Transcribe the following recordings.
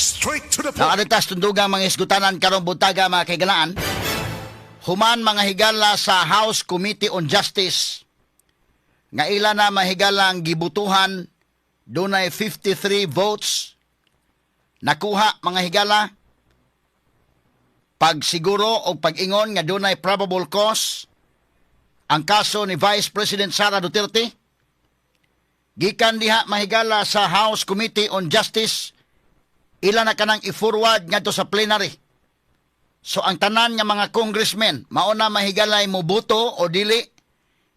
Straight to the point. Nakaritas tundugang mga hisgutanan karong buntaga, mga kahigalaan. Human, mga higala, sa House Committee on Justice nga ila na mahigalang gibutuhan, dunay 53 votes nakuha, mga higala, pagsiguro o pag-ingon nga dunay probable cause ang kaso ni Vice President Sara Duterte. Gikan diha, mahigala, sa House Committee on Justice, ila na kanang i-forward ngadto sa plenary. So ang tanan nga mga congressmen mao na, mahigalay, moboto o dili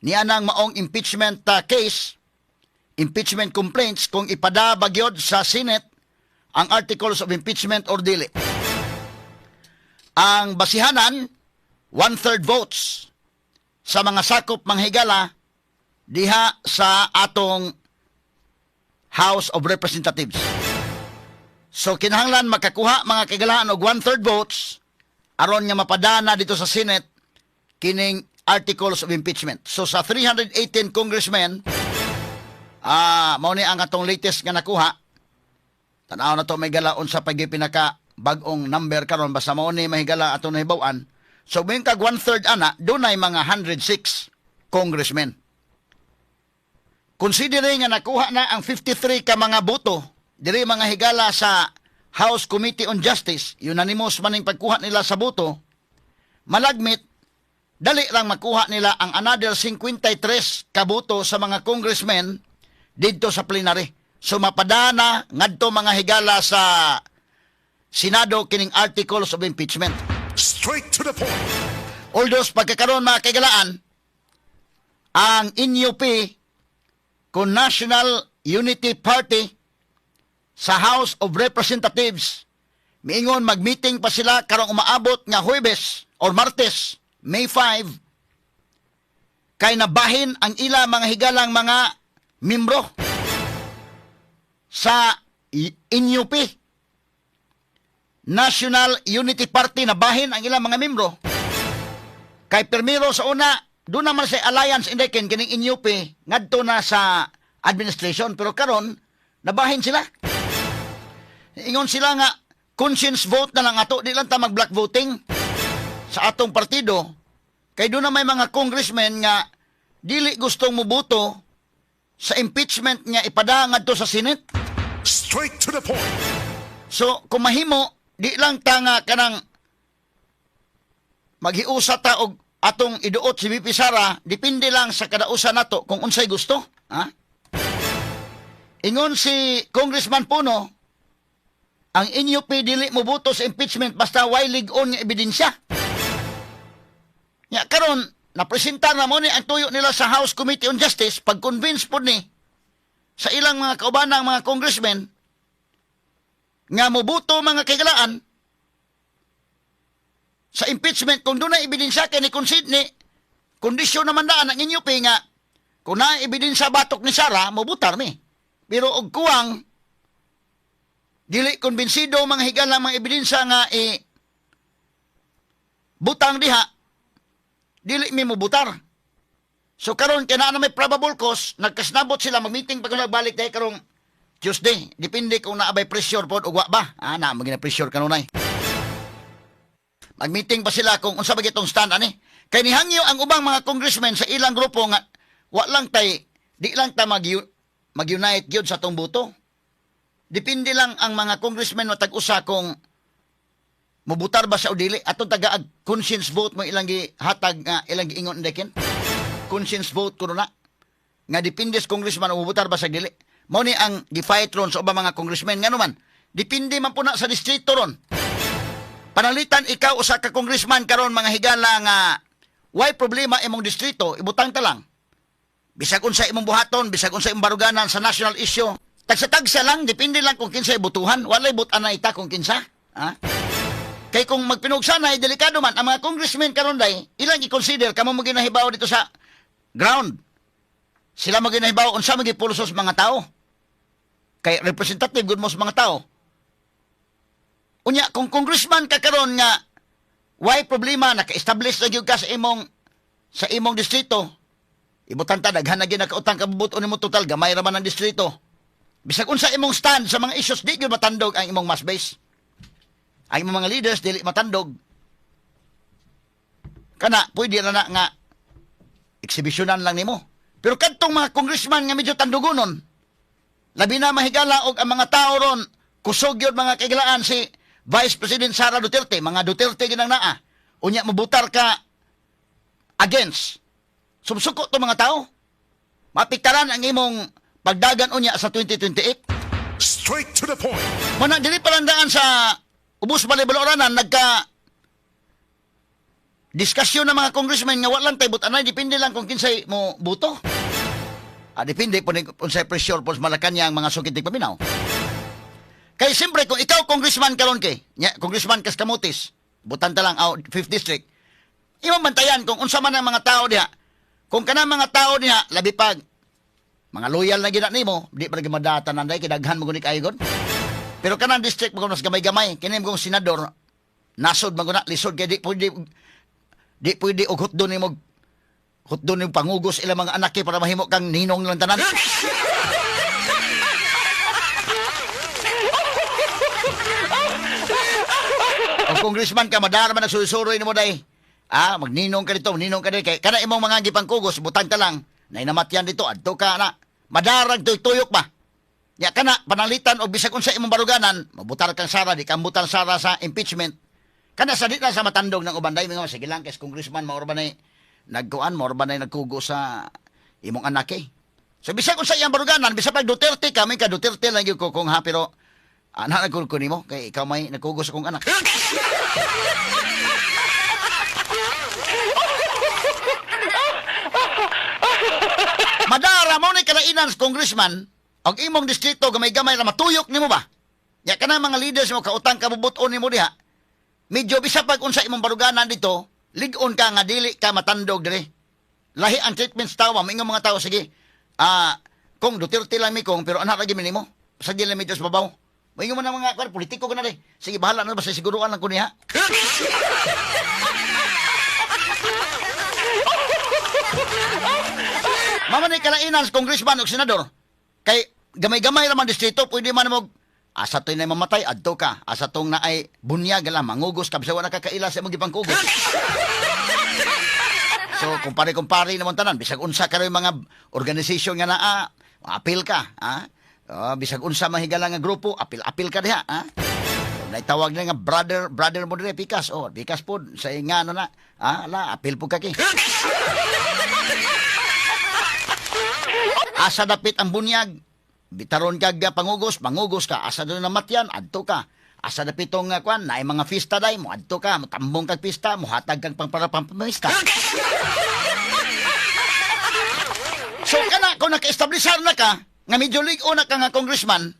niya nang maong impeachment case, impeachment complaints, kung ipada bagyod sa Senate ang articles of impeachment or dili. Ang basihanan, one-third votes sa mga sakop, manghigala, diha sa atong House of Representatives. So kinahanglan makakuha, mga kahigalaan, og one-third votes aron nga mapadana dito sa Senate kining articles of impeachment. So sa 318 congressmen, mao ni ang atong latest nga nakuha. Tan-aw na to, may gala, unsa pa gyud pinaka bag-ong number karon, basta mao ni, mahigala, atong nahibaw-an. So moingon kag one-third ana, dunay mga 106 congressmen. Considering nga nakuha na ang 53 ka mga boto diri, mga higala, sa House Committee on Justice, unanimous man ang pagkuha nila sa boto, malagmit dali lang makuha nila ang another 53 ka boto sa mga congressmen didto sa plenary. So mapadana ngadto, mga higala, sa Senado kining articles of impeachment. Straight to the point. Although pagkakaroon, mga kahigalaan, ang NUP kung National Unity Party sa House of Representatives miingon mag-meeting pa sila karong umaabot nga Huwebes or Martes, May 5, kay nabahin ang ila mga higalang mga membro sa NUP, National Unity Party. Nabahin ang ilang mga membro kay pirmiro sa una doon naman sa alliance indekin kining NUP ngadto na sa administration, pero karon nabahin sila. Ingon sila nga conscience vote na lang ato, di lang ta mag block voting sa atong partido kay doon na may mga congressmen nga dili gustong muboto sa impeachment nga ipada ngadto sa Senate. Straight to the point. So, kung mahimo, di lang ta nga kanang maghiusa ta og atong iduot si VP Sara, depende lang sa kada usa nato kung unsay gusto. Ha? Ingon si Congressman Puno, ang NUP dili moboto sa impeachment basta way lig-on nga ebidensya. Ya karon napresentar na mo ni ang tuyo nila sa House Committee on Justice, pag-convince pod ni sa ilang mga kaubanang mga congressmen nga moboto, mga kahigalaan, sa impeachment kung doon na ebidensya, kay ni concede ni kondisyon naman daan ang NUP nga kung na ebidensya batok ni Sara, mobutar mi, pero og kuwang dili kumbinsido, mga higala, mga ebidensya nga i butang diha, dili mi mobutar. So karon kay naa na may probable cause, nagkasnabot sila, mag-meeting pag balik tayo karong Tuesday. Depende kung naabay pressure pod ug wa ba. Na magina pressure kanunay. Mag-meeting pa sila kung unsa ba gitong stand ani. Kay nihangyo ang ubang mga congressmen sa ilang grupo nga wa lang tay di lang ta mag mag-unite gyud sa atong boto. Depende lang ang mga congressmen matag usa kung mobutar ba siya o dili. Atong taga conscience vote mo ilang gihatag nga ilang giingon dekin. Conscience vote kuno na. Nga depende sa congressman o mobutar ba sa dili. Mao ni ang gi-fight ron sa ubang mga congressmen, ngano man depende man po na sa distrito ron. Panalitan ikaw usa ka congressman karon, mga higala, nga way problema imong distrito, ibutang ta lang. Bisag unsa imong buhaton, bisag unsa imong baruganan sa national issue, tagsa-tagsa lang, depende lang kung kinsa ibutuhan. Walay butan na ita kung kinsa. Ha? Kay kung magpinugsanay, delikado man. Ang mga congressmen karon day, ilang i-consider kamo mo ginahibaw dito sa ground. Sila mo ginahibaw unsa mo gipulso sa mga tao. Kay representative gud mo sa mga tao. Unya kung congressman ka karon nga way problema, naka-establish na gyud ka sa imong distrito. Ibutan ta daghan na gyud nakautang kabubuton nimo, total gamay ra man ang distrito. Bisag unsa imong stand sa mga issues, di gyud matandog ang imong mass base. Ang imong mga leaders dili matandog. Kana pwede ra na nga eksibisyonan lang nimo. Pero kadtong mga congressman nga medyo tandugonon, labi na mahigala og ang mga tao ron kusog yun, mga kahigalaan, si Vice President Sara Duterte, mga Duterte ginang naa. Unya mabutar ka against. Sumsuko to mga tao. Mapiktaran ang imong pagdagan unya sa 2028. Straight to the point. Muna dili palandaan sa ubos balay baloranan nagka diskusyon ng mga congressmen nga walang tay butanay, depende lang kung kinsay mo buto. Ah, depende po ni unsay pressure po sa Malacanang, mga sukit paminaw. Kay siyempre kung ikaw congressman karon kay, nya congressman kas Camotes, butan ta lang out 5th district. Imong bantayan kung unsa man ang mga tao diha. Kung kana mga tao diha labi pag mga loyal na gina nimo, di pa lagi madata nanday kay daghan mo guni kayo. Pero kanang district mo mas gamay-gamay, kini mo senador nasod man guna lisod kay di pwede og hutdon nimo pangugos ilang mga anak para mahimo kang ninong lang tanan. Ang congressman ka madara man nagsusuroy nimo day. Ah, magninong ka dito, ninong ka dito kay kana imong mga gipangkugos butang ta lang. Nainamatyan dito adto ka na. Madarag tuyok ba? Ya kana panalitan og bisag unsa imong baruganan, mabutar kang Sara, di kang butar Sara sa impeachment. Kana sa di na sa matandog ng uban day mingon sige lang kay congressman mao ra ba nay nagkuan, mao ra ba nay nagkugo sa imong anak eh. So bisag unsa iyang baruganan, bisag pag Duterte ka, may ka Duterte lang gyud ko kung ha, pero anak na ko nimo kay ikaw may nagkugo sa akong anak. Madara mo ni kalainan sa congressman og imong distrito gamay-gamay ra matuyok nimo ba? Ya kana mga leaders mo kautang kabubuton nimo diha. Medyo bisa pag unsa imong baruganan dito, lig-on ka nga dili ka matandog dire. Lahi ang treatment sa tawo, moingon mga tao sige. Ah, kung Duterte lang mi kong pero anak ra gyud nimo. Sa dili medyo sa babaw. Moingon man ang mga kwan politiko ko na rin. Sige bahala na basta siguruan lang ko niya. Mama ni kalainan sa congressman o senador. Kay gamay-gamay ra man distrito, pwede man mo asa to'y na mamatay, adto ka. Asa tong na ay bunyag lang, mangugos ka, bisag wala kakaila sa imong gipangkugos. So, kumpare-kumpare naman tanan, bisag unsa karon mga organization nga naa, apil ka, ha? Oh, bisag unsa mahigala nga grupo, apil-apil ka diha, ha? Naitawag na nga brother, brother mo dire pikas, oh, pikas pod sa nga ano na, ha? Ala, apil po ka ki. Asa dapit ang bunyag, bitaron kag pangugos, pangugos ka. Asa doon namatyan, adto ka. Asa dapit tong kwan, naay mga pista day, mo adto ka, motambong kag pista, mohatag kag pangparapamista. So kana kung naka-establisar na ka, nga medyo lig-on na ka nga congressman,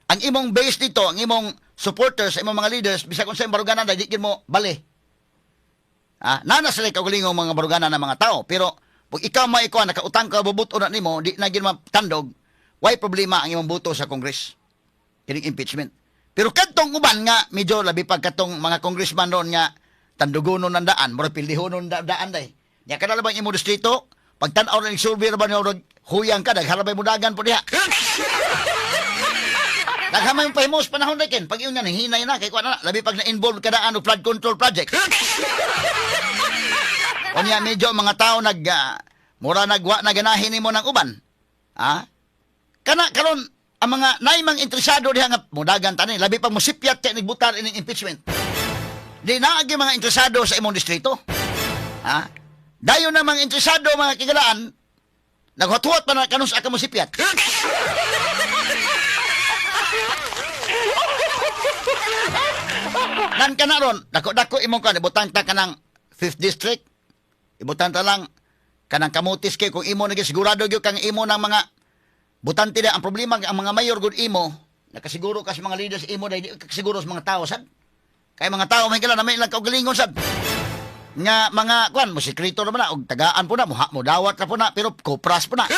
ang imong base dito, ang imong supporters, ang imong mga leaders, bisag unsa imong baruganan, di gid mo bali. Ah, nana sila kaugalingong mga baruganan ng mga tao, pero pag ikaw may ikuan, nakautang ka, bubuto na nimo, di na gid matandog, why problema ang imong buto sa Congress? Kining impeachment. Pero kadtong uban nga, medyo labi pag katong mga congressman ron nga, tandugonon ng daan, mura pildihonon daan day. Nya kada labang imong distrito, pagtan-aw na survey ra ba niyo, huyang ka, nagharabay mo dagan po diha. Naghamay mo pahimos panahon na kin, pag iyon nga, nanghinay na, kay kuan na, labi pag na-involve ka daan o flood control project. Unya medyo mga tao nag mura nagwa na ganahin nimo ng uban. Ha? Kana karon ang mga naimang interesado diha nga mudagan tani, labi pag mosipyat kay nigbutar ining impeachment. Di naagi mga interesado sa imong distrito. Ha? Dayon na mga interesado mga kigalaan, naghuwat-huwat pa na kanus ka mosipyat. Nan kana ron, dako-dako imong kan ibutang ta kanang 5th district. Ibutang ta lang kanang Camotes kay kung imo nagi sigurado gyud kang imo ng mga butante na ang problema ang mga mayor gud imo nakasiguro ka sa mga leaders imo dai di ka siguro sa mga tao sad. Kay mga tao may kailan na may ilang kaugalingon sad. Nga mga kwan mo sekreto naman na og tagaan po na mo mo dawat ra po na pero kopras po na.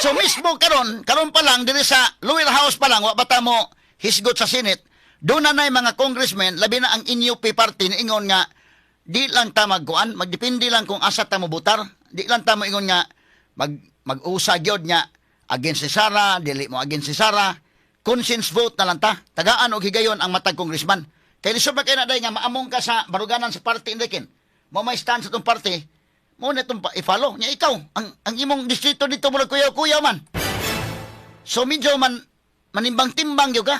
So mismo karon karon pa lang diri sa lower house pa lang wa pa ta mo hisgot sa Senate. Doon na na'y mga congressmen, labi na ang NUP party niingon nga di lang ta magkuan, magdepende lang kung asa ta mobutar. Di lang ta moingon nga mag-usa gyud nga against si Sara, dili mo against si Sara, conscience vote na lang ta. Tagaan og higayon ang matag congressman. Kay lisod ba kay na day nga maamong ka sa baruganan sa party indikin. Mo may stand sa tong party, mo na itong i-follow. Nya ikaw, ang imong distrito dito murag kuyaw-kuyaw man. So medyo man manimbang-timbang gyud ka.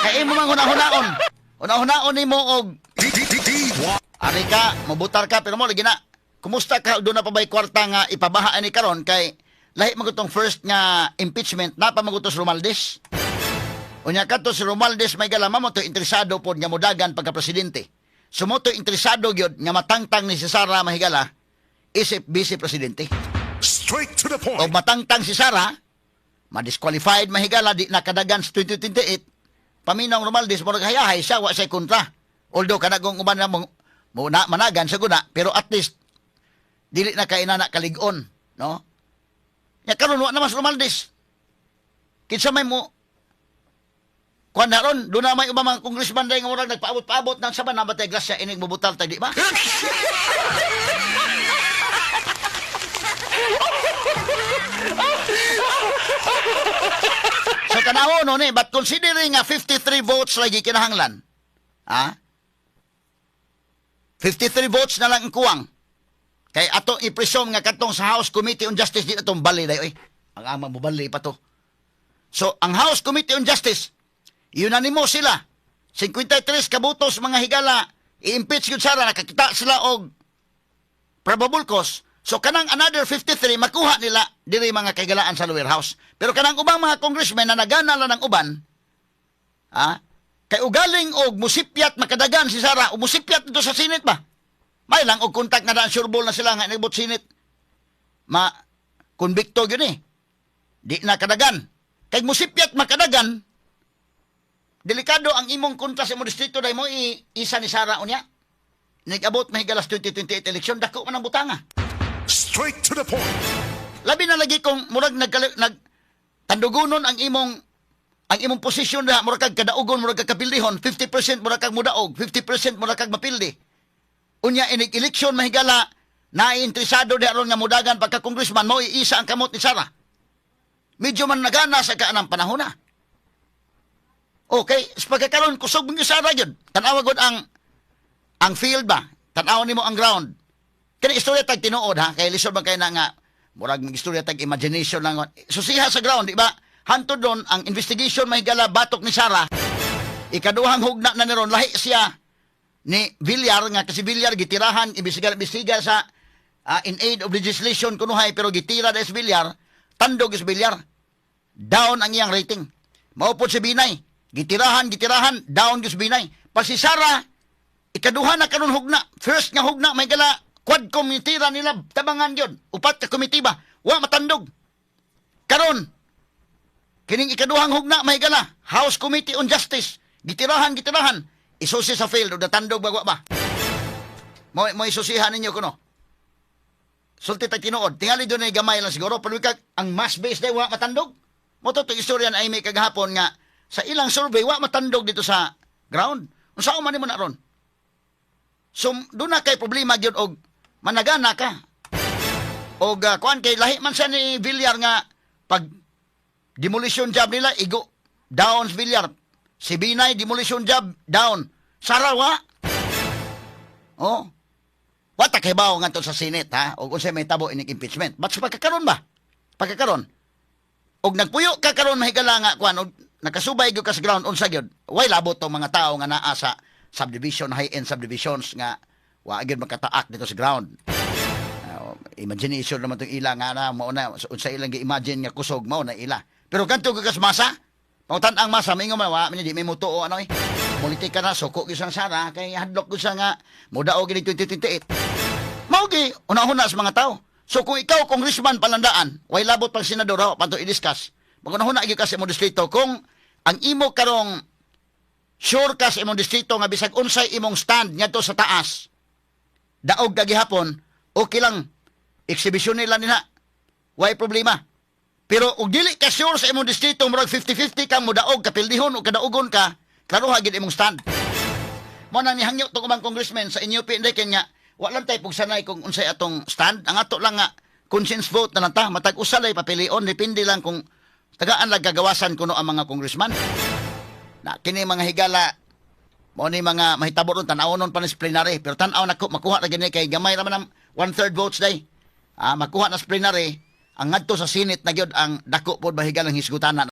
Kay imo man hunahunahon. Hunahunahon nimo og D D D D Y. ari ka, mabutar ka, pero mo lagi na. Kumusta ka, doon na pa ba'y kwarta nga ipabahaan ni karon kay lahi magutong first nga impeachment na pa magutos Romualdez. Unya kadto si Romualdez may gala mo to interesado pod nga modagan pagka presidente. So mo to interesado gyud nga matangtang ni si Sara, mahigala, isip vice presidente. Straight to the O point. matangtang si Sara, madisqualified, mahigala, di nakadagan sa 2028, paminaw ang Romualdez, murag hayahay siya, wa siya kontra. Although kanagong uban na mo, mo na, managan sa guna, pero at least dili na kay na kalig-on, no? Nya karon wa na mas Romualdez. Kinsa may mo kuan na ron, doon na may ubang mga congressman dahil nga murag nagpaabot-paabot ng saban na batay grasya inig mobutal tay di ba? So tanaw no ni, but considering nga 53 votes lagi kinahanglan. Ha? 53 votes na lang ang kuwang. Kay ato i-presume nga katong sa House Committee on Justice di na itong bali dayo eh. Ang ama mo bali pa to. So ang House Committee on Justice, unanimous sila. 53 kabutos, mga higala, i-impeach yun Sara, nakakita sila og probable cause. So kanang another 53 makuha nila diri, mga kaigalaan, sa lower house. Pero kanang ubang mga congressmen na nagana lang ng uban, ha? Kay ugaling og musipyat makadagan si Sara, o musipyat dito sa Senate ba? May lang og contact na daan, sure ball na sila nga nagbot Senate. Ma konbikto gyud eh. Di na kadagan. Kay musipyat makadagan, delikado ang imong kontra sa imong distrito dahil mo isa ni Sara unya. Nag-abot mahigalas 2028 election, dako man ang butanga. Straight to the point. Labi na lagi kung murag nag tandugunon ang imong posisyon na murag kag kadaugon, murag kag kapildihon, 50% murag kag mudaog, 50% murag kag mapildi. Unya inig eleksyon, mahigala, na interesado di aron nga mudagan pagka congressman mo iisa ang kamot ni Sara. Medyo man nagana sa kaanang panahon na. Okay, sa pagkakaroon kusog mo Sara yun. Tan-awa gud ang field ba? Tan-awa nimo ang ground. Kani istorya tag tinuod ha, kay lisod man kay na nga murag mag istorya tag imagination lang. Susiha sa ground, di ba? Hantod doon ang investigation, mahigala, batok ni Sara. Ikaduhang hugna na niron lahi siya ni Villar nga kasi Villar gitirahan, imbestiga imbestiga sa in aid of legislation kunuhay, pero gitira na si Villar, tandog si Villar. Down ang iyang rating. Maupod si Binay. Gitirahan, gitirahan, down gyud si Binay. Pa si Sara, ikaduha na karon hugna. First nga hugna, may gala, quadcom tira nila, tabangan yun. Upat ka komite ba? Wa matandog. Karon, kining ikaduhang hugna, may gala, House Committee on Justice. Gitirahan, gitirahan. Isusi sa field, o natandog ba ba? Mo isusihan ninyo kuno. Sulti tag tinuod. Tingali doon ay gamay lang siguro. Pero kag, ang mass base day, wa matandog. Mo to istorya na ay may kagahapon nga sa ilang survey wa matandog dito sa ground. Unsa man nimo na ron? So doon na kay problema gyud og managana ka. Og kuan kay lahi man siya ni Villar nga pag demolition job nila igo down si Villar. Si Binay, demolition job down. Sarawa. Oh. Wa ta kahibaw ngadto sa Senate ha og unsay may tabo inig impeachment. But sa pagkakaron ba? Pagkakaron. Og nagpuyo ka karon, mahigala, nga kuan og nakasubay gyud ka sa ground, unsa gyud? Way labot tong mga tao nga naa sa subdivision, high-end subdivisions nga wa gyud makataak dito sa ground. Imagination naman tong ila nga na mao na unsa ilang gi-imagine nga kusog mao na ila. Pero kanto ka sa masa, pangutan ang masa mingon man wa man di may mutuo ano eh. Politika na suko gyud sang Sara kay hadlok gyud siya nga modaog gid 2028. Mao gi una-una sa mga tao. So kung ikaw congressman palandaan, way labot pang senador ha, panto i-discuss. Magunahuna gyud ka sa imong distrito kung ang imo karong sure ka sa imong distrito nga bisag unsay imong stand ngadto sa taas, daog ka gihapon, okay lang. Exhibition nila nila. Way problema. Pero og dili ka sure sa imong distrito, murag 50-50 kang modaog, kapildihon o kadaugon ka, klaroha gid imong stand. Mo na nihangyo tong ubang congressman sa inyo pinday nga wa lang tay pugsanay kung unsay atong stand. Ang ato lang nga Conscience vote na lang ta, matag usa lay papilion, depende lang kung tagaan lang gagawasan kuno ang mga congressman. Na kini, mga higala, mao ni mga mahitabo ron, tan-awonon pa ni sa plenary, pero tan-aw nako makuha ra gini kay gamay ra man ang one-third votes day. Ah, makuha na sa plenary, ang ngadto sa Senate na gyud ang dako pod, mahigalang hisgutanan.